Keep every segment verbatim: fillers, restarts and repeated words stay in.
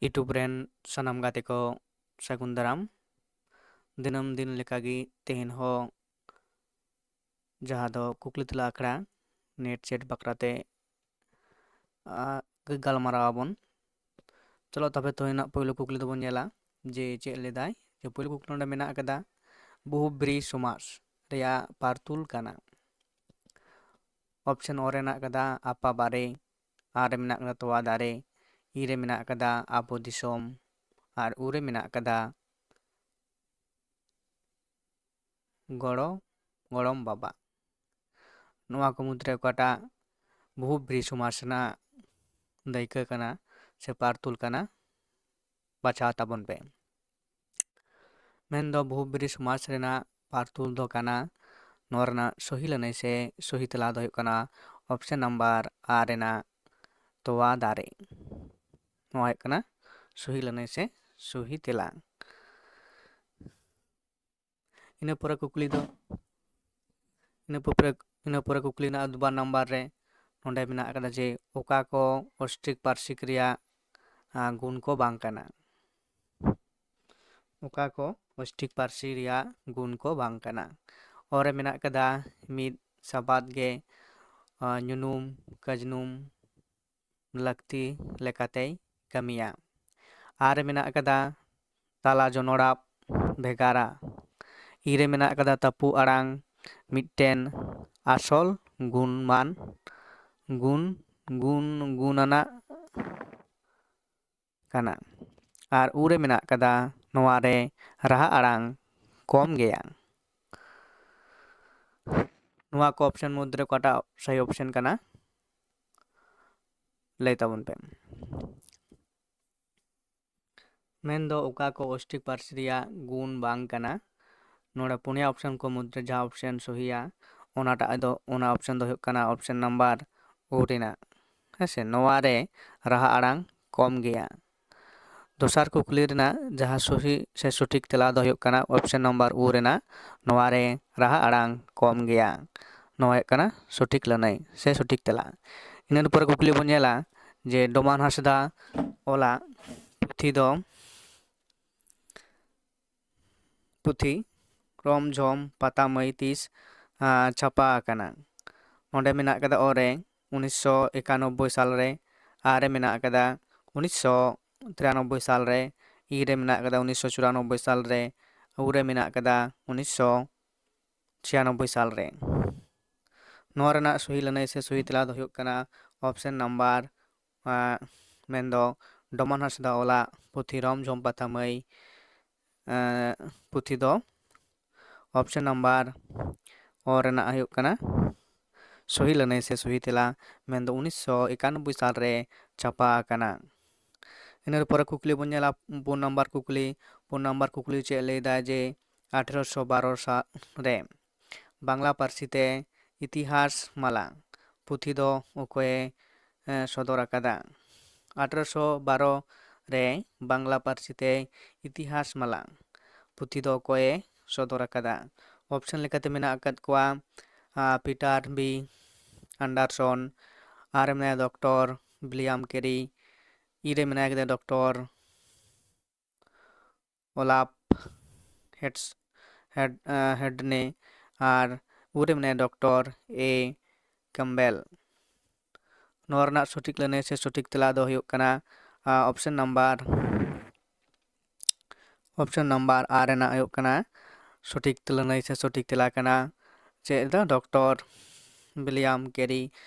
YouTube ᱨᱮᱱ ᱥᱟᱱᱟᱢ ᱜᱟᱛᱮ ᱠᱚ ᱥᱟᱹᱜᱩᱱ ᱫᱟᱨᱟᱢ᱾ ᱫᱤᱱᱟᱹᱢ ᱫᱤᱱ ᱞᱮᱠᱟᱜᱮ ᱛᱮᱦᱮᱧ ᱦᱚᱸ ᱡᱟᱦᱟᱸ ᱫᱚ ᱠᱩᱠᱞᱤ ᱛᱮᱞᱟ ᱟᱠᱷᱲᱟ ᱱᱮᱴ ᱥᱮᱴ ᱵᱟᱠᱷᱨᱟᱛᱮ ᱜᱟᱞᱢᱟᱨᱟᱣ ᱟᱵᱚᱱ᱾ ᱪᱚᱞᱚ ᱛᱚᱵᱮ ᱛᱮᱦᱮᱧᱟᱜ ᱯᱳᱭᱞᱳ ᱠᱩᱠᱞᱤ ᱫᱚᱵᱚᱱ ᱧᱮᱞᱟ ᱡᱮ ᱪᱮᱫ ᱞᱮᱫᱟᱭ᱾ ᱡᱮ ᱯᱳᱭᱞᱳ ᱠᱩᱠᱞᱤ ᱱᱚᱰᱮ ᱢᱮᱱᱟᱜ ᱟᱠᱟᱫᱟ, ᱵᱚᱦᱩᱵᱨᱤ ᱥᱚᱢᱟᱥ ᱨᱮᱭᱟᱜ ᱯᱟᱨᱛᱩᱞ ᱠᱟᱱᱟ᱾ ᱚᱯᱥᱮᱱ ᱚ ᱨᱮ ᱢᱮᱱᱟᱜ ᱟᱠᱟᱫᱟ ᱟᱯᱟ ᱵᱟᱨᱮ, ᱟᱨ ᱨᱮ ᱢᱮᱱᱟᱜ ᱟᱠᱟᱫᱟ ᱛᱚᱣᱟ ᱫᱟᱨᱮ, ᱤ ᱨᱮ ᱢᱮᱱᱟᱜ ᱟᱠᱟᱫᱟ ᱟᱵᱚ ᱫᱤᱥᱚᱢ, ᱟᱨ ᱩ ᱨᱮ ᱢᱮᱱᱟᱜ ᱟᱠᱟᱫᱟ ᱜᱚᱲᱚ ᱜᱚᱲᱚᱢ ᱵᱟᱵᱟ᱾ ᱱᱚᱣᱟ ᱠᱚ ᱢᱩᱫᱽᱨᱮ ᱚᱠᱟᱴᱟᱜ ᱵᱚᱦᱩᱵᱨᱤ ᱥᱚᱢᱟᱥ ᱨᱮᱱᱟᱜ ᱫᱟᱹᱭᱠᱟᱹ ᱠᱟᱱᱟ ᱥᱮ ᱯᱟᱨᱛᱩᱞ ᱠᱟᱱᱟ, ᱵᱟᱪᱷᱟᱣ ᱛᱟᱵᱚᱱ ᱯᱮ᱾ ᱢᱮᱱᱫᱚ ᱵᱚᱦᱩᱵᱨᱤ ᱥᱚᱢᱟᱥ ᱨᱮᱱᱟᱜ ᱯᱟᱨᱛᱩᱞ ᱫᱚ ᱠᱟᱱᱟ, ᱱᱚᱣᱟ ᱨᱮᱱᱟᱜ ᱥᱚᱦᱤ ᱞᱟᱹᱱᱟᱹᱭ ᱥᱮ ᱥᱚᱦᱤ ᱛᱮᱞᱟ ᱫᱚ ᱦᱩᱭᱩᱜ ᱠᱟᱱᱟ ᱚᱯᱥᱮᱱ ᱱᱟᱢᱵᱟᱨ ᱟᱨ ᱨᱮᱱᱟᱜ ᱛᱚᱣᱟ ᱫᱟᱨᱮ᱾ ᱱᱚᱣᱟ ᱦᱩᱭᱩᱜ ᱠᱟᱱᱟ ᱥᱚᱦᱤ ᱞᱟᱹᱱᱟᱹᱭ ᱥᱮ ᱥᱚᱦᱤ ᱛᱮᱞᱟ᱾ ᱤᱱᱟᱹ ᱯᱚᱨᱮ ᱠᱩᱠᱞᱤ ᱫᱚ ᱤᱱᱟᱹ ᱯᱚᱨᱮ ᱤᱱᱟᱹ ᱯᱚᱨᱮ ᱠᱩᱠᱞᱤ ᱨᱮᱱᱟᱜ ᱫᱩ ᱵᱟᱨ ᱱᱟᱢᱵᱟᱨ ᱨᱮ ᱱᱚᱰᱮ ᱢᱮᱱᱟᱜ ᱟᱠᱟᱫᱟ ᱡᱮ ᱚᱠᱟ ᱠᱚ ᱚᱥᱴᱨᱤᱠ ᱯᱟᱹᱨᱥᱤ ᱨᱮᱭᱟᱜ ᱜᱩᱱ ᱠᱚ ᱵᱟᱝ ᱠᱟᱱᱟ᱾ ᱚᱠᱟ ᱠᱚ ᱚᱥᱴᱨᱤᱠ ᱯᱟᱹᱨᱥᱤ ᱨᱮᱭᱟᱜ ᱜᱩᱱ ᱠᱚ ᱵᱟᱝ ᱠᱟᱱᱟ᱾ ᱚ ᱨᱮ ᱢᱮᱱᱟᱜ ᱟᱠᱟᱫᱟ ᱢᱤᱫ ᱥᱟᱵᱟᱫ ᱜᱮ ᱧᱩᱱᱩᱢ ᱠᱟᱡᱽᱱᱩᱢ ᱞᱟᱹᱠᱛᱤ ᱞᱮᱠᱟᱛᱮᱭ ᱠᱟᱹᱢᱤᱭᱟ᱾ ᱟᱨ ᱨᱮ ᱢᱮᱱᱟᱜ ᱟᱠᱟᱫᱟ ᱛᱟᱞᱟ ᱡᱚᱱᱚᱲᱟᱵ ᱵᱷᱮᱜᱟᱨᱟ᱾ ᱤ ᱨᱮ ᱢᱮᱱᱟᱜ ᱟᱠᱟᱫᱟ ᱛᱟᱹᱯᱩ ᱟᱲᱟᱝ ᱢᱤᱫᱴᱮᱱ ᱟᱥᱚᱞ ᱜᱩᱱᱢᱟᱱ ᱜᱩᱱ ᱜᱩᱱ ᱜᱩᱱ ᱟᱱᱟᱜ ᱠᱟᱱᱟ᱾ ᱟᱨ ᱩ ᱨᱮ ᱢᱮᱱᱟᱜ ᱟᱠᱟᱫᱟ ᱱᱚᱣᱟ ᱨᱮ ᱨᱟᱦᱟ ᱟᱲᱟᱝ ᱠᱚᱢ ᱜᱮᱭᱟ᱾ ᱱᱚᱣᱟ ᱠᱚ ᱚᱯᱥᱮᱱ ᱢᱚᱫᱽᱫᱷᱮ ᱨᱮ ᱚᱠᱟᱴᱟᱜ ᱥᱟᱹᱦᱤ ᱚᱯᱥᱮᱱ ᱠᱟᱱᱟ, ᱞᱟᱹᱭ ᱛᱟᱵᱚᱱ ᱯᱮ᱾ ᱢᱮᱱᱫᱚ ᱚᱠᱟ ᱠᱚ ᱚᱥᱴᱨᱤᱠ ᱯᱟᱹᱨᱥᱤ ᱨᱮᱭᱟᱜ ᱜᱩᱱ ᱵᱟᱝ ᱠᱟᱱᱟ᱾ ᱱᱚᱰᱮ ᱯᱩᱱᱭᱟ ᱚᱯᱥᱮᱱ ᱠᱚ ᱢᱩᱫᱽᱨᱮ ᱡᱟᱦᱟᱸ ᱚᱯᱥᱮᱱ ᱥᱚᱦᱤᱭᱟ, ᱚᱱᱟᱴᱟᱜ ᱫᱚ ᱚᱱᱟ ᱚᱯᱥᱮᱱ ᱫᱚ ᱦᱩᱭᱩᱜ ᱠᱟᱱᱟ ᱚᱯᱥᱮᱱ ᱱᱟᱢᱵᱟᱨ ᱳ ᱨᱮᱱᱟᱜ᱾ ᱦᱮᱸᱥᱮ, ᱱᱚᱣᱟ ᱨᱮ ᱨᱟᱦᱟ ᱟᱲᱟᱝ ᱠᱚᱢ ᱜᱮᱭᱟ᱾ ᱫᱚᱥᱟᱨ ᱠᱩᱠᱞᱤ ᱨᱮᱱᱟᱜ ᱡᱟᱦᱟᱸ ᱥᱚᱦᱤ ᱥᱮ ᱥᱚᱴᱷᱤᱠ ᱛᱮᱞᱟ ᱫᱚ ᱦᱩᱭᱩᱜ ᱠᱟᱱᱟ ᱚᱯᱥᱮᱱ ᱱᱟᱢᱵᱟᱨ ᱳ ᱨᱮᱱᱟᱜ, ᱱᱚᱣᱟ ᱨᱮ ᱨᱟᱦᱟ ᱟᱲᱟᱝ ᱠᱚᱢ ᱜᱮᱭᱟ᱾ ᱱᱚᱣᱟ ᱦᱩᱭᱩᱜ ᱠᱟᱱᱟ ᱥᱚᱴᱷᱤᱠ ᱞᱟᱹᱱᱟᱹᱭ ᱥᱮ ᱥᱚᱴᱷᱤᱠ ᱛᱮᱞᱟ᱾ ᱤᱱᱟᱹ ᱯᱚᱨᱮ ᱠᱩᱠᱞᱤ ᱵᱚᱱ ᱧᱮᱞᱟ ᱡᱮ ᱰᱚᱢᱟᱱ ᱦᱟᱸᱥᱫᱟ ᱚᱞᱟᱜ ᱯᱩᱛᱷᱤ ᱫᱚ ᱯᱩᱛᱷᱤ ᱨᱚᱢ ᱡᱷᱚᱢ ᱯᱟᱛᱟ ᱢᱟᱹᱭ ᱛᱤᱥ ᱟᱸ, ᱪᱷᱟᱯᱟ ᱟᱠᱟᱱᱟ? ᱱᱚᱰᱮ ᱢᱮᱱᱟᱜ ᱠᱟᱫᱟ ᱚ ᱨᱮ ᱩᱱᱤᱥᱥᱚ ᱮᱠᱟᱱᱚᱵᱵᱳᱭ ᱥᱟᱞ ᱨᱮ, ᱟᱨ ᱨᱮ ᱢᱮᱱᱟᱜ ᱠᱟᱫᱟ ᱩᱱᱤᱥᱥᱚ ᱛᱤᱨᱟᱱᱚᱵᱵᱳᱭ ᱥᱟᱞ ᱨᱮ, ᱤ ᱨᱮ ᱢᱮᱱᱟᱜ ᱠᱟᱫᱟ ᱩᱱᱤᱥᱥᱚ ᱪᱩᱨᱟᱱᱚᱵᱵᱳᱭ ᱥᱟᱞ ᱨᱮ, ᱩ ᱨᱮ ᱢᱮᱱᱟᱜ ᱠᱟᱫᱟ ᱩᱱᱤᱥᱥᱚ ᱪᱷᱤᱭᱟᱱᱚᱵᱵᱳᱭ ᱥᱟᱞ ᱨᱮ᱾ ᱱᱚᱣᱟ ᱨᱮᱱᱟᱜ ᱥᱚᱦᱤ ᱞᱟᱹᱱᱟᱹᱭ ᱥᱮ ᱥᱚᱦᱤ ᱛᱮᱞᱟ ᱫᱚ ᱦᱩᱭᱩᱜ ᱠᱟᱱᱟ ᱚᱯᱥᱮᱱ ᱱᱟᱢᱵᱟᱨ, ᱟᱸ, ᱢᱮᱱᱫᱚ ᱰᱚᱢᱚᱱ ᱦᱟᱸᱥᱫᱟ ᱚᱞᱟᱜ ᱯᱩᱛᱷᱤ ᱨᱚᱢ ᱡᱷᱚᱢ ᱯᱟᱛᱟ ᱢᱟᱹᱭ, ᱟᱸ, ᱯᱩᱛᱷᱤ ᱫᱚ ᱚᱯᱥᱮᱱ ᱱᱟᱢᱵᱟᱨ ᱚ ᱨᱮᱱᱟᱜ ᱦᱩᱭᱩᱜ ᱠᱟᱱᱟ ᱥᱚᱦᱤ ᱞᱟᱹᱱᱟᱹᱭ ᱥᱮ ᱥᱚᱦᱤ ᱛᱮᱞᱟ, ᱢᱮᱱᱫᱚ ᱩᱱᱤᱥᱥᱚ ᱮᱠᱟᱱᱚᱵᱵᱳᱭ ᱥᱟᱞ ᱨᱮ ᱪᱷᱟᱯᱟ ᱟᱠᱟᱱᱟ᱾ ᱤᱱᱟᱹ ᱯᱚᱨᱮ ᱠᱩᱠᱞᱤ ᱵᱚᱱ ᱧᱮᱞᱟ, ᱯᱩᱱ ᱱᱟᱢᱵᱟᱨ ᱠᱩᱠᱞᱤ᱾ ᱯᱩᱱ ᱱᱟᱢᱵᱟᱨ ᱠᱩᱠᱞᱤ ᱪᱮᱫ ᱞᱟᱹᱭ ᱫᱟᱭ ᱡᱮ ᱟᱴᱷᱨᱚᱥᱚ ᱵᱟᱨᱚ ᱥᱟᱞ ᱨᱮ ᱵᱟᱝᱞᱟ ᱯᱟᱹᱨᱥᱤ ᱛᱮ ᱤᱛᱤᱦᱟᱥ ᱢᱟᱞᱟ ᱯᱩᱛᱷᱤ ᱫᱚ ᱚᱠᱚᱭᱮ, ᱮ, ᱥᱚᱫᱚᱨ ᱟᱠᱟᱫᱟ? ᱟᱴᱷᱨᱚᱥᱚ ᱵᱟᱨᱚ ᱨᱮ ᱵᱟᱝᱞᱟ ᱯᱟᱹᱨᱥᱤ ᱛᱮ ᱤᱛᱤᱦᱟᱥ ᱢᱟᱞᱟ ᱯᱩᱛᱷᱤ ᱫᱚ ᱚᱠᱚᱭᱮ ᱥᱚᱫᱚᱨ ᱟᱠᱟᱫᱟ? ᱚᱯᱥᱮᱱ ᱞᱮᱠᱟᱛᱮ ᱢᱮᱱᱟᱜ ᱟᱠᱟᱫ ᱠᱚᱣᱟ, ᱟ, ᱯᱤᱴᱟᱨ ᱵᱤ ᱟᱱᱰᱟᱨᱥᱚᱱ, ᱟᱨ ᱨᱮ ᱢᱮᱱᱟᱭᱟ ᱰᱚᱠᱴᱚᱨ ᱵᱤᱞᱤᱭᱟᱢ ᱠᱮᱨᱤ, ᱤ ᱨᱮ ᱢᱮᱱᱟᱭ ᱠᱟᱫᱮᱭᱟ ᱰᱚᱠᱴᱚᱨ ᱚᱞᱟᱯ ᱦᱮᱰᱥ-, ᱦᱮᱰ-, ᱮ, ᱦᱮᱰᱱᱮ, ᱟᱨ ᱩ ᱨᱮ ᱢᱮᱱᱟᱭᱟ ᱰᱚᱠᱴᱚᱨ ᱮ ᱠᱮᱢᱵᱮᱞ᱾ ᱱᱚᱣᱟ ᱨᱮᱱᱟᱜ ᱥᱚᱴᱷᱤᱠ ᱞᱟᱹᱱᱟᱹᱭ ᱥᱮ ᱥᱚᱴᱷᱤᱠ ᱛᱮᱞᱟ ᱫᱚ ᱦᱩᱭᱩᱜ ᱠᱟᱱᱟ, ᱟ, ᱚᱯᱥᱮᱱ ᱱᱟᱢᱵᱟᱨ, ᱚᱯᱥᱮᱱ ᱱᱟᱢᱵᱟᱨ ᱟᱨ ᱨᱮᱱᱟᱜ ᱦᱩᱭᱩᱜ ᱠᱟᱱᱟ ᱥᱚᱴᱷᱤᱠ ᱞᱟᱹᱱᱟᱹᱭ ᱥᱮ ᱥᱚᱴᱷᱤᱠ ᱛᱮᱞᱟ ᱠᱟᱱᱟ᱾ ᱪᱮᱫ ᱫᱚ ᱰᱚᱠᱴᱚᱨ ᱵᱤᱞᱤᱭᱟᱢ ᱠᱮᱨᱤ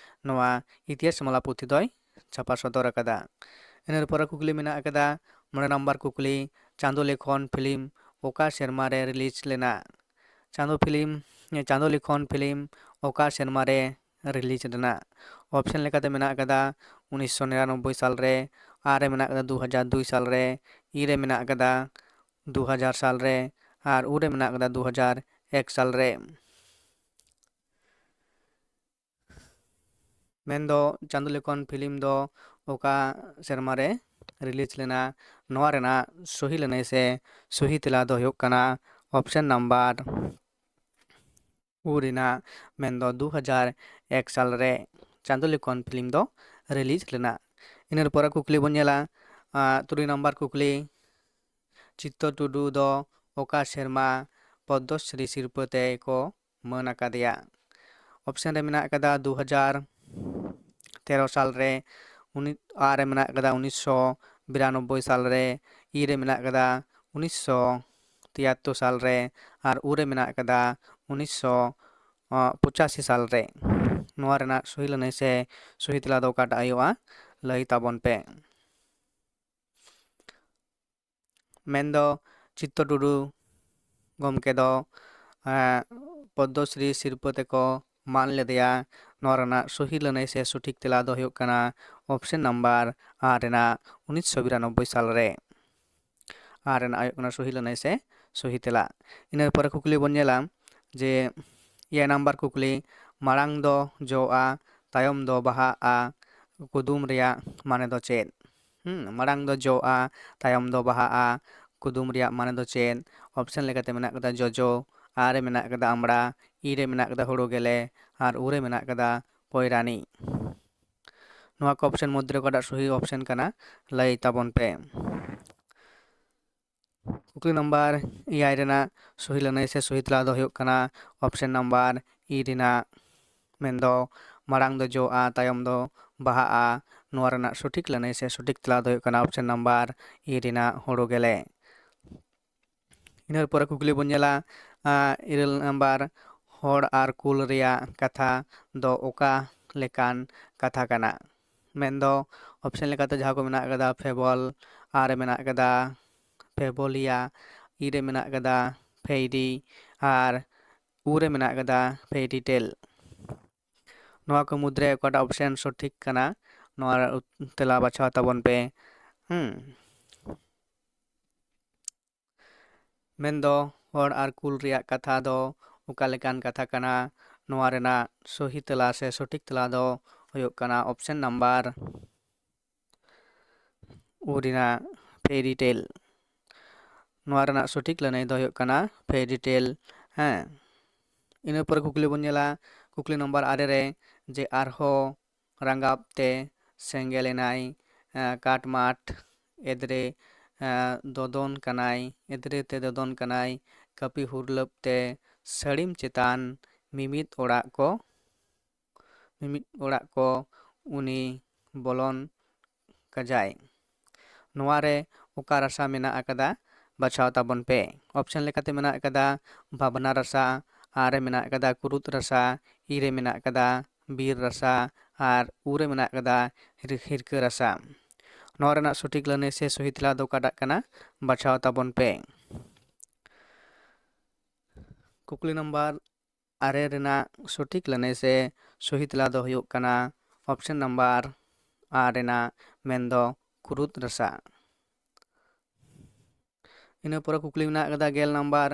ᱱᱚᱣᱟ ᱤᱛᱤᱦᱟᱥ ᱢᱟᱞᱟ ᱯᱩᱛᱷᱤ ᱫᱚᱭ ᱪᱷᱟᱯᱟ ᱥᱚᱫᱚᱨ ᱟᱠᱟᱫᱟ᱾ ᱤᱱᱟᱹ ᱯᱚᱨᱮ ᱠᱩᱠᱞᱤ ᱢᱮᱱᱟᱜ ᱟᱠᱟᱫᱟ, ᱢᱚᱬᱮ ᱱᱟᱢᱵᱟᱨ ᱠᱩᱠᱞᱤ, ᱪᱟᱸᱫᱳ ᱞᱮᱠᱷᱚᱱ ᱯᱷᱤᱞᱢ ᱚᱠᱟ ᱥᱮᱨᱢᱟ ᱨᱮ ᱨᱤᱞᱤᱡᱽ ᱞᱮᱱᱟ? ᱪᱟᱸᱫᱳ ᱯᱷᱤᱞᱢ, ᱪᱟᱸᱫᱳ ᱞᱮᱠᱷᱚᱱ ᱯᱷᱤᱞᱢ ᱚᱠᱟ ᱥᱮᱨᱢᱟ ᱨᱮ ᱨᱤᱞᱤᱡᱽ ᱞᱮᱱᱟ? ᱚᱯᱥᱮᱱ ᱞᱮᱠᱟᱛᱮ ᱢᱮᱱᱟᱜ ᱟᱠᱟᱫᱟ ᱩᱱᱤᱥᱥᱚ ᱱᱤᱨᱟᱱᱚᱵᱵᱳᱭ ᱥᱟᱞ ᱨᱮ, ᱟᱨ ᱨᱮ ᱢᱮᱱᱟᱜ ᱟᱠᱟᱫᱟ ᱫᱩ ᱦᱟᱡᱟᱨ ᱫᱩᱭ ᱥᱟᱞ ᱨᱮ, ᱤ ᱨᱮ ᱢᱮᱱᱟᱜ ᱟᱠᱟᱫᱟ ᱫᱩ ᱦᱟᱡᱟᱨ ᱥᱟᱞ ᱨᱮ, ᱟᱨ ᱩ ᱨᱮ ᱢᱮᱱᱟᱜ ᱟᱠᱟᱫᱟ ᱫᱩ ᱦᱟᱡᱟᱨ ᱮᱠ ᱥᱟᱞ ᱨᱮ᱾ ᱢᱮᱱᱫᱚ ᱪᱟᱸᱫᱳ ᱞᱮᱠᱷᱚᱱ ᱯᱷᱤᱞᱢ ᱫᱚ ᱚᱠᱟ ᱥᱮᱨᱢᱟ ᱨᱮ ᱨᱤᱞᱤᱡᱽ ᱞᱮᱱᱟ? ᱱᱚᱣᱟ ᱨᱮᱱᱟᱜ ᱥᱚᱦᱤ ᱞᱟᱹᱱᱟᱹᱭ ᱥᱮ ᱥᱚᱦᱤ ᱛᱮᱞᱟ ᱫᱚ ᱦᱩᱭᱩᱜ ᱠᱟᱱᱟ ᱚᱯᱥᱮᱱ ᱱᱟᱢᱵᱟᱨ ᱩ ᱨᱮᱱᱟᱜ, ᱢᱮᱱᱫᱚ ᱫᱩ ᱦᱟᱡᱟᱨ ᱮᱠ ᱥᱟᱞ ᱨᱮ ᱪᱟᱸᱫᱳ ᱞᱮᱠᱷᱚᱱ ᱯᱷᱤᱞᱢ ᱫᱚ ᱨᱤᱞᱤᱡᱽ ᱞᱮᱱᱟ᱾ ᱤᱱᱟᱹ ᱯᱚᱨᱮ ᱠᱩᱠᱞᱤ ᱵᱚᱱ ᱧᱮᱞᱟ, ᱟᱨ ᱛᱩᱨᱩᱭ ᱱᱟᱢᱵᱟᱨ ᱠᱩᱠᱞᱤ, ᱪᱤᱛᱛᱚ ᱴᱩᱰᱩ ᱫᱚ ᱚᱠᱟ ᱥᱮᱨᱢᱟ ᱯᱚᱫᱽᱫᱚᱥᱨᱤ ᱥᱤᱨᱯᱟᱹ ᱛᱮ ᱠᱚ ᱢᱟᱹᱱ ᱟᱠᱟᱫᱮᱭᱟ? ᱚᱯᱥᱮᱱ ᱨᱮ ᱢᱮᱱᱟᱜ ᱟᱠᱟᱫᱟ ᱫᱩ ᱦᱟᱡᱟᱨ ᱛᱮᱨᱚ ᱥᱟᱞ ᱨᱮ, ᱩᱱᱤ ᱟᱨ ᱨᱮ ᱢᱮᱱᱟᱜ ᱟᱠᱟᱫᱟ ᱩᱱᱤᱥᱥᱚ ᱵᱤᱨᱟᱱᱚᱵᱵᱳᱭ ᱥᱟᱞ ᱨᱮ, ᱤ ᱨᱮ ᱢᱮᱱᱟᱜ ᱟᱠᱟᱫᱟ ᱩᱱᱤᱥᱥᱚ ᱛᱤᱭᱟᱛᱛᱳᱨ ᱥᱟᱞ ᱨᱮ, ᱟᱨ ᱩ ᱨᱮ ᱢᱮᱱᱟᱜ ᱟᱠᱟᱫᱟ ᱩᱱᱤᱥᱥᱚ ᱯᱚᱸᱪᱟᱥᱤ ᱥᱟᱞ ᱨᱮ᱾ ᱱᱚᱣᱟ ᱨᱮᱱᱟᱜ ᱥᱚᱦᱤ ᱞᱟᱹᱱᱟᱹᱭ ᱥᱮ ᱥᱚᱦᱤ ᱛᱮᱞᱟ ᱫᱚ ᱚᱠᱟᱴᱟᱜ ᱦᱩᱭᱩᱜᱼᱟ? ᱞᱟᱹᱭ ᱛᱟᱵᱚᱱ ᱯᱮ᱾ ᱢᱮᱱᱫᱚ ᱪᱤᱛᱛᱚ ᱴᱩᱰᱩ ᱜᱚᱢᱠᱮ ᱫᱚ, ᱮᱸ, ᱯᱚᱫᱽᱫᱚᱥᱨᱤ ᱥᱤᱨᱯᱟᱹ ᱛᱮᱠᱚ ᱢᱟᱱ ᱞᱮᱫᱮᱭᱟ᱾ ᱱᱚᱣᱟ ᱨᱮᱱᱟᱜ ᱥᱚᱦᱤ ᱞᱟᱹᱱᱟᱹᱭ ᱥᱮ ᱥᱚᱴᱷᱤᱠ ᱛᱮᱞᱟ ᱫᱚ ᱦᱩᱭᱩᱜ ᱠᱟᱱᱟ ᱚᱯᱥᱮᱱ ᱱᱟᱢᱵᱟᱨ ᱟᱨ ᱨᱮᱱᱟᱜ ᱩᱱᱤᱥᱥᱚ ᱵᱤᱨᱟᱱᱚᱵᱵᱳᱭ ᱥᱟᱞ ᱨᱮ᱾ ᱟᱨ ᱨᱮᱱᱟᱜ ᱦᱩᱭᱩᱜ ᱠᱟᱱᱟ ᱥᱚᱦᱤ ᱞᱟᱹᱱᱟᱹᱭ ᱥᱮ ᱥᱚᱦᱤ ᱛᱮᱞᱟ᱾ ᱤᱱᱟᱹ ᱯᱚᱨᱮ ᱠᱩᱠᱞᱤ ᱵᱚᱱ ᱧᱮᱞᱟ ᱡᱮ ᱮᱭᱟᱭ ᱱᱟᱢᱵᱟᱨ ᱠᱩᱠᱞᱤ, ᱢᱟᱲᱟᱝ ᱫᱚ ᱡᱚᱜᱼᱟ, ᱛᱟᱭᱚᱢ ᱫᱚ ᱵᱟᱦᱟᱜᱼᱟ, ᱠᱩᱫᱩᱢ ᱨᱮᱭᱟᱜ ᱢᱟᱱᱮ ᱫᱚ ᱪᱮᱫ? ᱦᱩᱸ, ᱢᱟᱲᱟᱝ ᱫᱚ ᱡᱚᱜᱼᱟ, ᱛᱟᱭᱚᱢ ᱫᱚ ᱵᱟᱦᱟᱜᱼᱟ, ᱠᱩᱫᱩᱢ ᱨᱮᱭᱟᱜ ᱢᱟᱱᱮ ᱫᱚ ᱪᱮᱫ? ᱚᱯᱥᱮᱱ ᱞᱮᱠᱟᱛᱮ ᱢᱮᱱᱟᱜ ᱠᱟᱫᱟ ᱡᱚᱡᱚ, ᱟ ᱨᱮ ᱢᱮᱱᱟᱜ ᱠᱟᱫᱟ ᱟᱢᱲᱟ, ᱤ ᱨᱮ ᱢᱮᱱᱟᱜ ᱠᱟᱫᱟ ᱦᱳᱲᱳ ᱜᱮᱞᱮ, ᱟᱨ ᱩ ᱨᱮ ᱢᱮᱱᱟᱜ ᱠᱟᱫᱟ ᱯᱚᱭᱨᱟᱱᱤ᱾ ᱱᱚᱣᱟ ᱠᱚ ᱚᱯᱥᱮᱱ ᱢᱚᱫᱽᱫᱷᱮ ᱨᱮ ᱚᱠᱟᱴᱟᱜ ᱥᱚᱦᱤ ᱚᱯᱥᱮᱱ ᱠᱟᱱᱟ, ᱞᱟᱹᱭ ᱛᱟᱵᱚᱱ ᱯᱮ᱾ ᱠᱩᱠᱞᱤ ᱱᱟᱢᱵᱟᱨ ᱮᱭᱟᱭ ᱨᱮᱱᱟᱜ ᱥᱚᱦᱤ ᱞᱟᱹᱱᱟᱹᱭ ᱥᱮ ᱥᱚᱦᱤ ᱛᱮᱞᱟ ᱫᱚ ᱦᱩᱭᱩᱜ ᱠᱟᱱᱟ ᱚᱯᱥᱮᱱ ᱱᱟᱢᱵᱟᱨ ᱤ ᱨᱮᱱᱟᱜ, ᱢᱮᱱᱫᱚ ᱢᱟᱲᱟᱝ ᱫᱚ ᱡᱚᱜᱼᱟ, ᱛᱟᱭᱚᱢ ᱫᱚ ᱵᱟᱦᱟᱜᱼᱟ᱾ ᱱᱚᱣᱟ ᱨᱮᱱᱟᱜ ᱥᱚᱴᱷᱤᱠ ᱞᱟᱹᱱᱟᱹᱭ ᱥᱮ ᱥᱚᱴᱷᱤᱠ ᱛᱮᱞᱟ ᱫᱚ ᱦᱩᱭᱩᱜ ᱠᱟᱱᱟ ᱚᱯᱥᱮᱱ ᱱᱟᱢᱵᱟᱨ ᱤ ᱨᱮᱱᱟᱜ ᱦᱳᱲᱳ ᱜᱮᱞᱮ᱾ ᱤᱱᱟᱹ ᱯᱚᱨᱮ ᱠᱩᱠᱞᱤ ᱵᱚᱱ ᱧᱮᱞᱟ, ᱟᱸ, ᱤᱨᱟᱹᱞ ᱱᱟᱢᱵᱟᱨ, ᱦᱚᱲ ᱟᱨ ᱠᱩᱞ ᱨᱮᱭᱟᱜ ᱠᱟᱛᱷᱟ ᱫᱚ ᱚᱠᱟ ᱞᱮᱠᱟᱱ ᱠᱟᱛᱷᱟ ᱠᱟᱱᱟ? ᱢᱮᱱᱫᱚ ᱚᱯᱥᱮᱱ ᱞᱮᱠᱟᱛᱮ ᱡᱟᱦᱟᱸ ᱠᱚ ᱢᱮᱱᱟᱜ ᱠᱟᱫᱟ ᱯᱷᱮᱵᱚᱞ, ᱟ ᱨᱮ ᱢᱮᱱᱟᱜ ᱠᱟᱫᱟ ᱯᱷᱮᱵᱚᱞᱤᱭᱟ, ᱤ ᱨᱮ ᱢᱮᱱᱟᱜ ᱠᱟᱫᱟ ᱯᱷᱮᱭᱨᱤ, ᱟᱨ ᱩ ᱨᱮ ᱢᱮᱱᱟᱜ ᱠᱟᱫᱟ ᱯᱷᱮᱭᱨᱤ ᱴᱮᱞ᱾ ᱱᱚᱣᱟ ᱠᱚ ᱢᱩᱫᱽᱨᱮ ᱚᱠᱟᱴᱟᱜ ᱚᱯᱥᱮᱱ ᱥᱚᱴᱷᱤᱠ ᱠᱟᱱᱟ, ᱱᱚᱣᱟ ᱨᱮ ᱩᱛ-, ᱛᱮᱞᱟ ᱵᱟᱪᱷᱟᱣ ᱛᱟᱵᱚᱱ ᱯᱮ᱾ ᱦᱩᱸ᱾ ᱢᱮᱱᱫᱚ ᱦᱚᱲ ᱟᱨ ᱠᱩᱞ ᱨᱮᱭᱟᱜ ᱠᱟᱛᱷᱟ ᱫᱚ ᱚᱠᱟ ᱞᱮᱠᱟᱱ ᱠᱟᱛᱷᱟ ᱠᱟᱱᱟ? ᱱᱚᱣᱟ ᱨᱮᱱᱟᱜ ᱥᱚᱦᱤ ᱛᱮᱞᱟ ᱥᱮ ᱥᱚᱴᱷᱤᱠ ᱛᱮᱞᱟ ᱫᱚ ᱦᱩᱭᱩᱜ ᱠᱟᱱᱟ ᱚᱯᱥᱮᱱ ᱱᱟᱢᱵᱟᱨ ᱩ ᱨᱮᱱᱟᱜ ᱯᱷᱮᱭᱨᱤ ᱴᱮᱞ᱾ ᱱᱚᱣᱟ ᱨᱮᱱᱟᱜ ᱥᱚᱴᱷᱤᱠ ᱞᱟᱹᱱᱟᱹᱭ ᱫᱚ ᱦᱩᱭᱩᱜ ᱠᱟᱱᱟ ᱯᱷᱮᱭᱨᱤ ᱴᱮᱞ᱾ ᱦᱮᱸ, ᱤᱱᱟᱹ ᱯᱚᱨᱮ ᱠᱩᱠᱞᱤ ᱵᱚᱱ ᱧᱮᱞᱟ, ᱠᱩᱠᱞᱤ ᱱᱟᱢᱵᱟᱨ ᱟᱨᱮ ᱨᱮ, ᱡᱮ ᱟᱨᱦᱚᱸ ᱨᱟᱸᱜᱟᱣ ᱛᱮ ᱥᱮᱸᱜᱮᱞ ᱮᱱᱟᱭ, ᱮᱸ, ᱠᱟᱴᱢᱟᱴ ᱮᱫᱽᱨᱮ ᱫᱚᱫᱚᱱ ᱠᱟᱱᱟᱭ, ᱮᱫᱽᱨᱮ ᱛᱮ ᱫᱚᱫᱚᱱ ᱠᱟᱱᱟᱭ, ᱠᱟᱹᱯᱤ ᱦᱩᱨᱞᱟᱹᱵ ᱛᱮ ᱥᱟᱹᱲᱤᱢ ᱪᱮᱛᱟᱱ ᱢᱤᱢᱤᱫ ᱚᱲᱟᱜ ᱠᱚ ᱢᱤᱢᱤᱫ ᱚᱲᱟᱜ ᱠᱚ ᱩᱱᱤ ᱵᱚᱞᱚᱱ ᱠᱟᱡᱟᱭ᱾ ᱱᱚᱣᱟ ᱨᱮ ᱚᱠᱟ ᱨᱟᱥᱟ ᱢᱮᱱᱟᱜ ᱟᱠᱟᱫᱟ, ᱵᱟᱪᱷᱟᱣ ᱛᱟᱵᱚᱱ ᱯᱮ᱾ ᱚᱯᱥᱮᱱ ᱞᱮᱠᱟᱛᱮ ᱢᱮᱱᱟᱜ ᱟᱠᱟᱫᱟ ᱵᱷᱟᱵᱽᱱᱟ ᱨᱟᱥᱟ, ᱟᱨ ᱨᱮ ᱢᱮᱱᱟᱜ ᱟᱠᱟᱫᱟ ᱠᱩᱨᱩᱫ ᱨᱟᱥᱟ, ᱤ ᱨᱮ ᱢᱮᱱᱟᱜ ᱟᱠᱟᱫᱟ ᱵᱤᱨ ᱨᱟᱥᱟ, ᱟᱨ ᱩ ᱨᱮ ᱢᱮᱱᱟᱜ ᱟᱠᱟᱫᱟ ᱦᱤᱨ-, ᱦᱤᱨᱠᱟᱹ ᱨᱟᱥᱟ᱾ ᱱᱚᱣᱟ ᱨᱮᱱᱟᱜ ᱥᱚᱴᱷᱤᱠ ᱞᱟᱹᱱᱟᱹᱭ ᱥᱮ ᱥᱚᱦᱤ ᱛᱮᱞᱟ ᱫᱚ ᱚᱠᱟᱴᱟᱜ ᱠᱟᱱᱟ, ᱵᱟᱪᱷᱟᱣ ᱛᱟᱵᱚᱱ ᱯᱮ᱾ ᱠᱩᱠᱞᱤ ᱱᱟᱢᱵᱟᱨ ᱟᱨᱮ ᱨᱮᱱᱟᱜ ᱥᱚᱴᱷᱤᱠ ᱞᱟᱹᱱᱟᱹᱭ ᱥᱮ ᱥᱚᱦᱤ ᱛᱮᱞᱟ ᱫᱚ ᱦᱩᱭᱩᱜ ᱠᱟᱱᱟ ᱚᱯᱥᱮᱱ ᱱᱟᱢᱵᱟᱨ ᱟᱨ ᱨᱮᱱᱟᱜ, ᱢᱮᱱᱫᱚ ᱠᱩᱨᱩᱫ ᱨᱟᱥᱟ᱾ ᱤᱱᱟᱹ ᱯᱚᱨᱮ ᱠᱩᱠᱞᱤ ᱢᱮᱱᱟᱜ ᱟᱠᱟᱫᱟ ᱜᱮᱞ ᱱᱟᱢᱵᱟᱨ,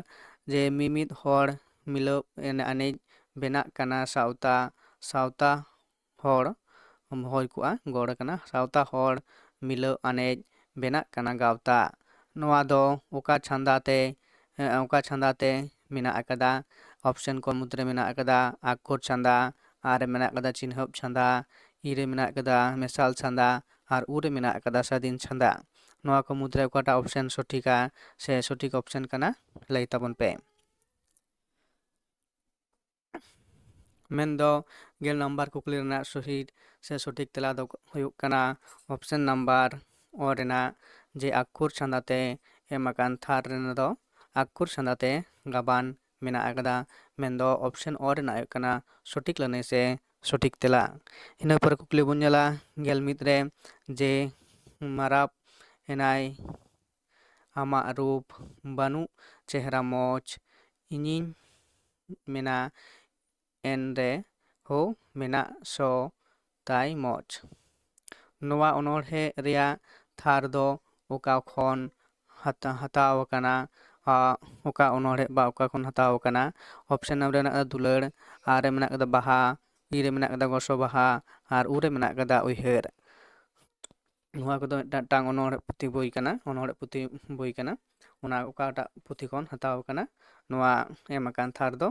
ᱡᱮ ᱢᱤᱢᱤᱫ ᱦᱚᱲ ᱢᱤᱞᱟᱹᱣ ᱮᱱᱮᱡ ᱵᱮᱱᱟᱜ ᱠᱟᱱᱟ ᱥᱟᱶᱛᱟ, ᱥᱟᱶᱛᱟ ᱦᱚᱲ ᱦᱩᱭ ᱠᱚᱜᱼᱟ, ᱜᱚᱲ ᱠᱟᱱᱟ, ᱥᱟᱶᱛᱟ ᱦᱚᱲ ᱢᱤᱞᱟᱹᱣ ᱟᱱᱮᱡ ᱵᱮᱱᱟᱜ ᱠᱟᱱᱟ ᱜᱟᱶᱛᱟ᱾ ᱱᱚᱣᱟ ᱫᱚ ᱚᱠᱟ ᱪᱷᱟᱸᱫᱟ ᱛᱮ, ᱮ, ᱚᱠᱟ ᱪᱷᱟᱸᱫᱟ ᱛᱮ ᱢᱮᱱᱟᱜ ᱟᱠᱟᱫᱟ? ᱚᱯᱥᱮᱱ ᱠᱚ ᱢᱩᱫᱽᱨᱮ ᱢᱮᱱᱟᱜ ᱟᱠᱟᱫᱟ ᱟᱠᱷᱚᱨ ᱪᱷᱟᱸᱫᱟ, ᱟᱨ ᱨᱮ ᱢᱮᱱᱟᱜ ᱟᱠᱟᱫᱟ ᱪᱤᱱᱦᱟᱹᱯ ᱪᱷᱟᱸᱫᱟ, ᱤ ᱨᱮ ᱢᱮᱱᱟᱜ ᱟᱠᱟᱫᱟ ᱢᱮᱥᱟᱞ ᱪᱷᱟᱸᱫᱟ, ᱟᱨ ᱩ ᱨᱮ ᱢᱮᱱᱟᱜ ᱟᱠᱟᱫᱟ ᱥᱟᱹᱫᱷᱤᱱ ᱪᱷᱟᱸᱫᱟ᱾ ᱱᱚᱣᱟ ᱠᱚ ᱢᱩᱫᱽᱨᱮ ᱚᱠᱟᱴᱟᱜ ᱚᱯᱥᱮᱱ ᱥᱚᱴᱷᱤᱠᱟ ᱥᱮ ᱥᱚᱴᱷᱤᱠ ᱚᱯᱥᱮᱱ ᱠᱟᱱᱟ, ᱞᱟᱹᱭ ᱛᱟᱵᱚᱱ ᱯᱮ᱾ ᱢᱮᱱᱫᱚ ᱜᱮᱞ ᱱᱟᱢᱵᱟᱨ ᱠᱩᱠᱞᱤ ᱨᱮᱱᱟᱜ ᱥᱚᱦᱤ ᱥᱮ ᱥᱚᱴᱷᱤᱠ ᱛᱮᱞᱟ ᱫᱚ ᱦᱩᱭᱩᱜ ᱠᱟᱱᱟ ᱚᱯᱥᱮᱱ ᱱᱟᱢᱵᱟᱨ ᱚ ᱨᱮᱱᱟᱜ, ᱡᱮ ᱟᱠᱷᱚᱨ ᱪᱷᱟᱸᱫᱟ ᱛᱮ ᱮᱢ ᱟᱠᱟᱱ ᱛᱷᱟᱨ ᱨᱮᱱᱟᱜ ᱫᱚ ᱟᱠᱷᱚᱨ ᱪᱷᱟᱸᱫᱟ ᱛᱮ ᱜᱟᱵᱟᱱ ᱢᱮᱱᱟᱜ ᱟᱠᱟᱫᱟ᱾ ᱢᱮᱱᱫᱚ ᱚᱯᱥᱮᱱ ᱚ ᱨᱮᱱᱟᱜ ᱦᱩᱭᱩᱜ ᱠᱟᱱᱟ ᱥᱚᱴᱷᱤᱠ ᱞᱟᱹᱱᱟᱹᱭ ᱥᱮ ᱥᱚᱴᱷᱤᱠ ᱛᱮᱞᱟ᱾ ᱤᱱᱟᱹ ᱯᱚᱨᱮ ᱠᱩᱠᱞᱤ ᱵᱚᱱ ᱧᱮᱞᱟ ᱜᱮᱞ ᱢᱤᱫ ᱨᱮ, ᱡᱮ ᱢᱟᱨᱟᱵ ᱮᱱᱟᱭ ᱟᱢᱟᱜ ᱨᱩᱯ ᱵᱟᱹᱱᱩᱜ ᱪᱮᱦᱨᱟ ᱢᱚᱡᱽ, ᱤᱧᱤᱧ ᱢᱮᱱᱟ ᱮᱱ ᱨᱮ ᱦᱳ ᱢᱮᱱᱟᱜ ᱥᱚ ᱛᱟᱭ ᱢᱚᱡᱽ᱾ ᱱᱚᱣᱟ ᱚᱱᱚᱬᱦᱮ ᱨᱮᱭᱟᱜ ᱛᱷᱟᱨ ᱫᱚ ᱚᱠᱟ ᱠᱷᱚᱱ ᱦᱟᱛᱟ-, ᱦᱟᱛᱟᱣ ᱟᱠᱟᱱᱟ? ᱟ, ᱚᱠᱟ ᱚᱱᱚᱬᱦᱮ ᱵᱟ ᱚᱠᱟ ᱠᱷᱚᱱ ᱦᱟᱛᱟᱣ ᱟᱠᱟᱱᱟ? ᱚᱯᱥᱮᱱ ᱨᱮ ᱢᱮᱱᱟᱜ ᱟᱠᱟᱫᱟ ᱫᱩᱞᱟᱹᱲ, ᱟᱨ ᱨᱮ ᱢᱮᱱᱟᱜ ᱟᱠᱟᱫᱟ ᱵᱟᱦᱟ, ᱤ ᱨᱮ ᱢᱮᱱᱟᱜ ᱟᱠᱟᱫᱟ ᱜᱚᱥᱚ ᱵᱟᱦᱟ, ᱟᱨ ᱩ ᱨᱮ ᱢᱮᱱᱟᱜ ᱟᱠᱟᱫᱟ ᱩᱭᱦᱟᱹᱨ᱾ ᱱᱚᱣᱟ ᱠᱚᱫᱚ ᱢᱤᱫᱴᱟᱝ ᱢᱤᱫᱴᱟᱝ ᱚᱱᱚᱬᱦᱮ ᱯᱩᱛᱷᱤ ᱵᱳᱭ ᱠᱟᱱᱟ, ᱚᱱᱚᱬᱦᱮ ᱯᱩᱛᱷᱤ ᱵᱳᱭ ᱠᱟᱱᱟ᱾ ᱚᱱᱟ ᱚᱠᱟᱴᱟᱜ ᱯᱩᱛᱷᱤ ᱠᱷᱚᱱ ᱦᱟᱛᱟᱣ ᱟᱠᱟᱱᱟ, ᱱᱚᱣᱟ ᱮᱢ ᱟᱠᱟᱱ ᱛᱷᱟᱨ ᱫᱚ,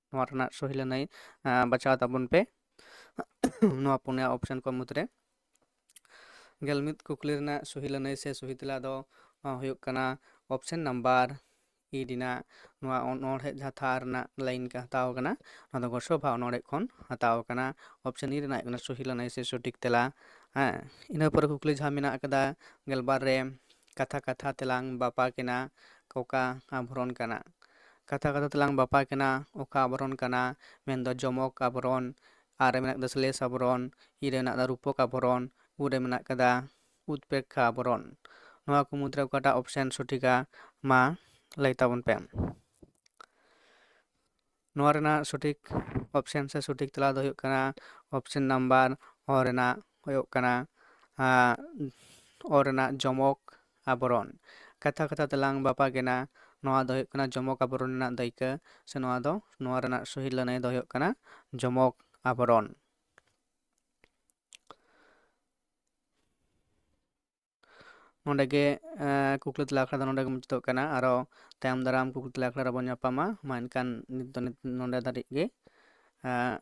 ᱱᱚᱣᱟ ᱨᱮᱱᱟᱜ ᱥᱚᱦᱤ ᱞᱟᱹᱱᱟᱹᱭ, ᱟᱸ, ᱵᱟᱪᱷᱟᱣ ᱛᱟᱵᱚᱱ ᱯᱮ᱾ ᱱᱚᱣᱟ ᱯᱩᱱᱭᱟ ᱚᱯᱥᱮᱱ ᱠᱚ ᱢᱩᱫᱽᱨᱮ᱾ ᱜᱮᱞ ᱢᱤᱫ ᱠᱩᱠᱞᱤ ᱨᱮᱱᱟᱜ ᱥᱚᱦᱤ ᱞᱟᱹᱱᱟᱹᱭ ᱥᱮ ᱥᱚᱦᱤ ᱛᱮᱞᱟ ᱫᱚ, ᱟᱸ, ᱦᱩᱭᱩᱜ ᱠᱟᱱᱟ option number E ᱨᱮᱱᱟᱜ ᱱᱚᱣᱟ ᱚᱱᱚᱬᱦᱮ ᱡᱟᱦᱟᱸ ᱛᱷᱟᱨ ᱨᱮᱱᱟᱜ line ᱠᱟ ᱦᱟᱛᱟᱣ ᱠᱟᱱᱟ, ᱱᱚᱣᱟ ᱫᱚ ᱜᱚᱥᱚᱵᱷᱟ ᱚᱱᱚᱬᱦᱮ ᱠᱷᱚᱱ ᱦᱟᱛᱟᱣ ᱠᱟᱱᱟ᱾ Option E ᱨᱮᱱᱟᱜ ᱦᱩᱭᱩᱜ ᱠᱟᱱᱟ ᱥᱚᱦᱤ ᱞᱟᱹᱱᱟᱹᱭ ᱥᱮ ᱥᱚᱴᱷᱤᱠ ᱛᱮᱞᱟ᱾ ᱦᱮᱸ, ᱤᱱᱟᱹ ᱯᱚᱨᱮ ᱠᱩᱠᱞᱤ ᱡᱟᱦᱟᱸ ᱢᱮᱱᱟᱜ ᱟᱠᱟᱫᱟ ᱜᱮᱞᱵᱟᱨ ᱨᱮ, ᱠᱟᱛᱷᱟ ᱠᱟᱛᱷᱟ ᱛᱮᱞᱟᱝ ᱵᱟᱯᱟ ᱠᱮᱱᱟ ᱚᱠᱟ ᱟᱵᱷᱨᱚᱱ ᱠᱟᱱᱟ? ᱠᱟᱛᱷᱟ ᱠᱟᱛᱷᱟ ᱛᱮᱞᱟᱝ ᱵᱟᱯᱟ ᱠᱮᱱᱟ ᱚᱠᱟ ᱟᱵᱷᱨᱚᱱ ᱠᱟᱱᱟ? ᱢᱮᱱᱫᱚ ᱡᱚᱢᱚᱠ ᱟᱵᱷᱨᱚᱱ, ᱟᱨ ᱨᱮ ᱢᱮᱱᱟᱜ ᱠᱟᱫᱟ ᱥᱞᱮᱥ ᱟᱵᱷᱨᱚᱱ, ᱤ ᱨᱮ ᱢᱮᱱᱟᱜ ᱠᱟᱫᱟ ᱨᱩᱯᱚᱠ ᱟᱵᱷᱨᱚᱱ, ᱩ ᱨᱮ ᱢᱮᱱᱟᱜ ᱠᱟᱫᱟ ᱩᱛᱯᱮᱠᱠᱷᱟ ᱟᱵᱷᱨᱚᱱ᱾ ᱱᱚᱣᱟ ᱠᱚ ᱢᱩᱫᱽᱨᱮ ᱚᱠᱟᱴᱟᱜ option ᱥᱚᱴᱷᱤᱠᱟ? ᱢᱟ ᱞᱟᱹᱭ ᱛᱟᱵᱚᱱ ᱯᱮ᱾ ᱱᱚᱣᱟ ᱨᱮᱱᱟᱜ ᱥᱚᱴᱷᱤᱠ option ᱥᱮ ᱥᱚᱴᱷᱤᱠ ᱛᱮᱞᱟ ᱫᱚ ᱦᱩᱭᱩᱜ ᱠᱟᱱᱟ option number ᱚ ᱨᱮᱱᱟᱜ ᱦᱩᱭᱩᱜ ᱠᱟᱱᱟ, ᱟᱸ, ᱚ ᱨᱮᱱᱟᱜ ᱡᱚᱢᱚᱠ ᱟᱵᱚᱨᱚᱱ᱾ ᱠᱟᱛᱷᱟ ᱠᱟᱛᱷᱟ ᱛᱮᱞᱟᱝ ᱵᱟᱯᱟ ᱠᱮᱱᱟ, ᱱᱚᱣᱟ ᱫᱚ ᱦᱩᱭᱩᱜ ᱠᱟᱱᱟ ᱡᱚᱢᱚᱠ ᱟᱵᱚᱨᱚᱱ ᱨᱮᱱᱟᱜ ᱫᱟᱹᱭᱠᱟᱹ, ᱥᱮ ᱱᱚᱣᱟ ᱫᱚ, ᱱᱚᱣᱟ ᱨᱮᱱᱟᱜ ᱥᱚᱦᱤ ᱞᱟᱹᱱᱟᱹᱭ ᱫᱚ ᱦᱩᱭᱩᱜ ᱠᱟᱱᱟ ᱡᱚᱢᱚᱠ ᱟᱵᱚᱨᱚᱱ᱾ ᱱᱚᱰᱮ ᱜᱮ, ᱮᱸ, ᱠᱩᱠᱞᱤ ᱛᱮᱞᱟ ᱟᱠᱷᱲᱟ ᱫᱚ ᱱᱚᱰᱮ ᱜᱮ ᱢᱩᱪᱟᱹᱫᱚᱜ ᱠᱟᱱᱟ᱾ ᱟᱨᱚ ᱛᱟᱭᱚᱢ ᱫᱟᱨᱟᱢ ᱠᱩᱠᱞᱤ ᱛᱮᱞᱟ ᱟᱠᱷᱲᱟ ᱨᱮᱵᱚᱱ ᱧᱟᱯᱟᱢᱟ᱾ ᱢᱟ ᱮᱱᱠᱷᱟᱱ ᱱᱤᱛ ᱫᱚ ᱱᱤᱛ ᱱᱚᱰᱮ ᱫᱷᱟᱹᱨᱤᱡ ᱜᱮ᱾ ᱮᱸ,